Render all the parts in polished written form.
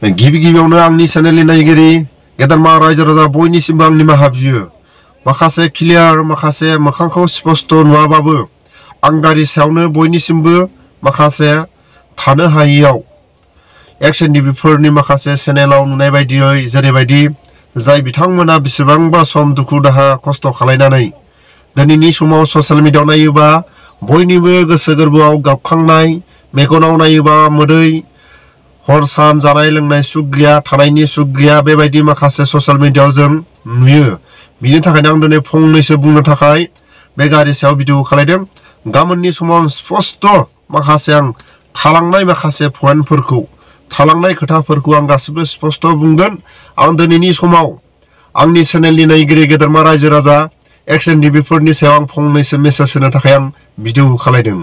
गिबि गिबियावनो आंनि चेनेलनि नायगिरि गेदेरमा रायजो राजा बयनिसिमबो आंनि निमाहा बियो। माखासे क्लियार माखासे मोखांखौ स्पष्ट नुवाबाबो आं गारि सायावनो बयनिसिमबो माखासे थानो हायैयाव एक्शन टिभिफोरनि माखासे चेनेलाव नुनाय बायदियै जेरैबायदि जाय बिथांमोना बेसेबांबा सम दुखु दाहा खस्थ' खालायनानै दिनैनि समाव ससियेल मिडियायाव नायोबा बयनिबो गोसो गोरबोआव गाबखांनाय, मेगनाव नायोबा मोदै, हर सान जानाय लोंनाय सुख गैया, थानायनि सुख गैया, बेबायदि माखासे ससियेल मिडियायाव जों नुयो। बिनि थाखायनो आं दिनै फंनैसो बुंनो थाखाय बे गारि सायाव भिडिअ खालायदों। गाबोननि समाव स्पष्ट माखासे आं थालांनाय माखासे पइन्टफोरखौ थालांनाय खोथाफोरखौ आं गासिबो स्पष्ट बुंगोन। आं दिनैनि समाव आंनि चेनेलनि नायगिरि गेदेरमा रायजो राजा एक्शन टिभिफोरनि सायाव आं फंनैसो मेसेज होनो थाखाय आं भिडिअ खालायदों।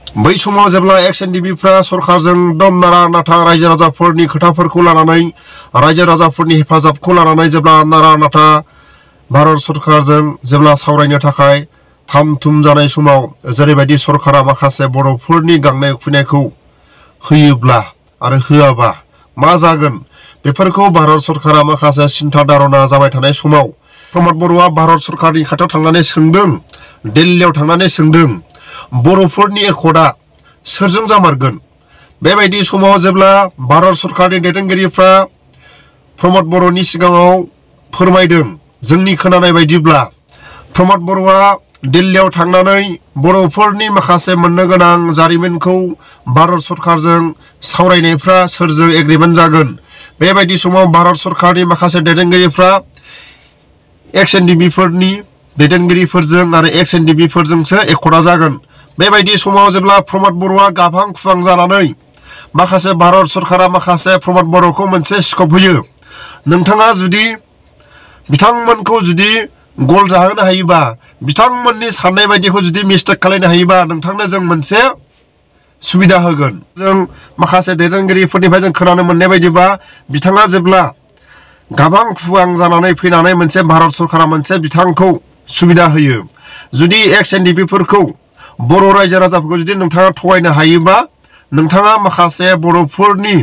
बै समाव जेब्ला एक्शन टिभिफ्रा सरकारजों एकदम नारा नाथा रायजो राजाफोरनि खोथाफोरखौ लानानै रायजो राजाफोरनि हेफाजाबखौ लानानै जेब्ला नारा नाथा भारत सरकारजों जेब्ला सावरायनो थाखाय थाम थुम जानाय समाव जेरैबायदि सरकारा माखासे बर'फोरनि गांनाय उखैनायखौ होयोब्ला आरो होआबा मा जागोन बेफोरखौ भारत सरकारा माखासे सिन्था धारना जाबाय थानाय समाव प्रमद बर'आ भारत सरकारनि खाथियाव थांनानै सोंदों, दिल्लीयाव थांनानै सोंदों बर'फोरनि एकर्डआ सोरजों जामारगोन। बेबायदि समाव जेब्ला भारत सरकारनि दैदेनगिरिफ्रा प्रमद बर'नि सिगाङाव फोरमायदों, जोंनि खोनानाय बायदिब्ला प्रमद बर'आ दिल्लीयाव थांनानै बर'फोरनि माखासे मोननो गोनां जारिमिनखौ भारत सरकारजों सावरायनायफ्रा सोरजों एग्रिमेन्ट जागोन। बेबायदि समाव भारत सरकारनि माखासे दैदेनगिरिफ्रा एक्शन टिभिफोरनि दैदेनगिरिफोरजों आरो एक्शन टिभिफोरजोंसो एकर्डआ जागोन। बेबायदि समाव जेब्ला प्रमद बर'आ गाबहां खुहां जानानै माखासे भारत सरकारा माखासे प्रमद बर'खौ मोनसे स्कप होयो, नोंथाङा जुदि बिथांमोनखौ जुदि गल जाहोनो हायोबा, बिथांमोननि साननाय बायदिखौ जुदि मिस्टेक खालायनो हायोबा नोंथांनो जों मोनसे सुबिदा होगोन। जों माखासे दैदेनगिरिफोरनिफ्राय जों खोनानो मोननाय बायदिबा बिथाङा जेब्ला गाबहां खुहां जानानै फैनानै मोनसे भारत सरकारा मोनसे बिथांखौ सुबिदा होयो, जुदि एक्शन टिभिफोरखौ बर' रायजो राजाफोरखौ जुदि नोंथाङा थगायनो हायोबा नोंथाङा माखासे बर'फोरनि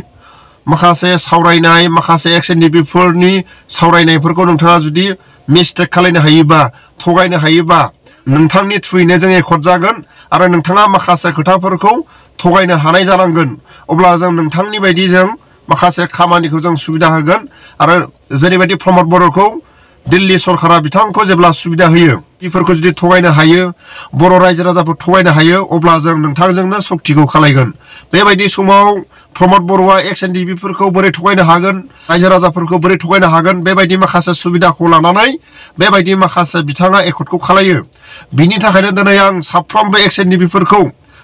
माखासे सावरायनाय माखासे एक्शन टिभिफोरनि सावरायनायफोरखौ नोंथाङा जुदि मिस्टेक खालायनो हायोबा थगायनो हायोबा नोंथांनि थ्रुयैनो जों एकर्ड जागोन आरो नोंथाङा माखासे खोथाफोरखौ थगायनो हानाय जानांगोन। अब्ला जों नोंथांनि बायदि जों माखासे खामानिखौ जों सुबिदा होगोन। आरो जेरैबायदि प्रमद बर'खौ दिल्ली सरकारा बिथांखौ जेब्ला सुबिदा होयो, बेफोरखौ जुदि थगायनो हायो, बर' रायजो राजाफोर थगायनो हायो, अब्ला जों नोंथांजोंनो सक्तिखौ खालायगोन। बेबायदि समाव प्रमद बर'आ एक्शन टिभिफोरखौ बोरै थगायनो हागोन, रायजो राजाफोरखौ बोरै थगायनो हागोन, बेबायदि माखासे सुबिदाखौ लानानै बेबायदि माखासे बिथाङा एकर्डखौ खालायो। बिनि थाखायनो दिनै आं साफ्रोमबो एक्शन टिभिफोरखौ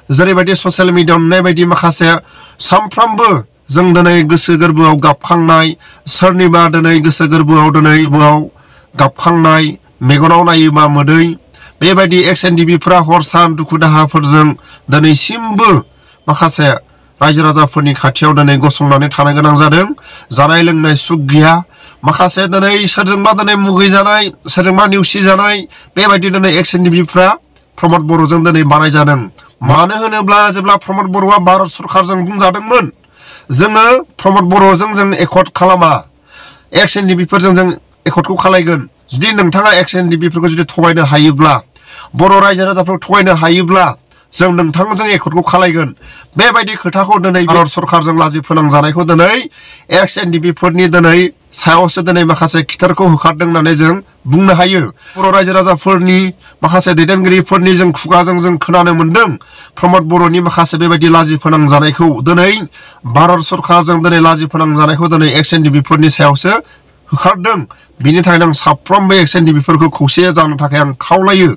जेरैबायदि ससियेल मिडियायाव नुनाय बायदि माखासे सानफ्रामबो जों दिनै गोसो गोरबोआव गाबखांनाय, सोरनिबा दिनै गोसो गोरबोआव दिनै गाबखांनाय, मेगनाव नायोबा मोदै, बेबायदि एक्शन टिभिफ्रा हर सान दुखु दाहाफोरजों दिनैसिमबो माखासे रायजो राजाफोरनि खाथियाव दिनै गसंनानै थानो गोनां जादों। जानाय लोंनाय सुख गैया, माखासे दिनै सोरजोंबा दिनै मुगैजानाय, सोरजोंबा नेवसिजानाय, बेबायदि दिनै एक्शन टिभिफ्रा प्रमद बर'जों दिनै बानायजादों। मानो होनोब्ला जेब्ला प्रमद बर'आ भारत सरकारजों बुंजादोंमोन जोङो प्रमद बर'जों जों एकर्ड खालामा, एक्शन टिभिफोरजों जों एकर्डखौ खालायगोन। जुदि नोंथाङा एक्शन टिभिफोरखौ जुदि थगायनो हायोब्ला, बर' रायजो राजाफोरखौ थगायनो हायोब्ला जों नोंथांजों एकर्डखौ खालायगोन। बेबायदि खोथाखौ दिनै भारत सरकारजों लाजि फोनांजानायखौ दिनै एक्शन टिभिफोरनि दिनै सायावसो दिनै माखासे खिथेरखौ होखारदों होननानै जों बुंनो हायो। बर' रायजो राजाफोरनि माखासे दैदेनगिरिफोरनि जों खुगाजों जों खोनानो मोनदों प्रमद बर'नि माखासे बेबायदि लाजि फोनांजानायखौ दिनै भारत सरकारजों दिनै लाजि फोनांजानायखौ दिनै एक्शन टिभिफोरनि सायावसो होखारदों। बिनि थाखायनो आं साफ्रोमबो एक्शन टिभिफोरखौ खौसे जानो थाखाय आं खावलायो।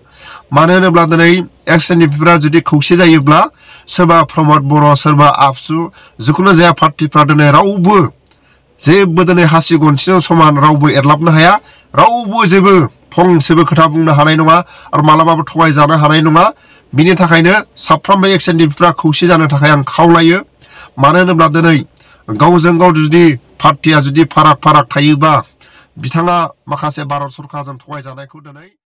मानो होनोब्ला दिनै एक्शन टिभिफोरा जुदि खौसे जायोब्ला सोरबा प्रमद बर', सोरबा आबसु, जिखुनु जाया पार्टिफ्रा दिनै रावबो जेबो दिनै हासि गनसिजों समान रावबो एरलाबनो हाया, रावबो जेबो फंसेबो खोथा बुंनो हानाय नङा आरो मालाबाबो थगायजानो हानाय नङा। बिनि थाखायनो साफ्रोमबो एक्शन टिभिफ्रा खौसे जानो थाखाय आं खावलायो। मानो होनोब्ला दिनै गावजों गाव जुदि पार्टिया जुदि फाराग थायोबा बिथाङा माखासे भारत सरकारजों थगायजानायखौ दिनै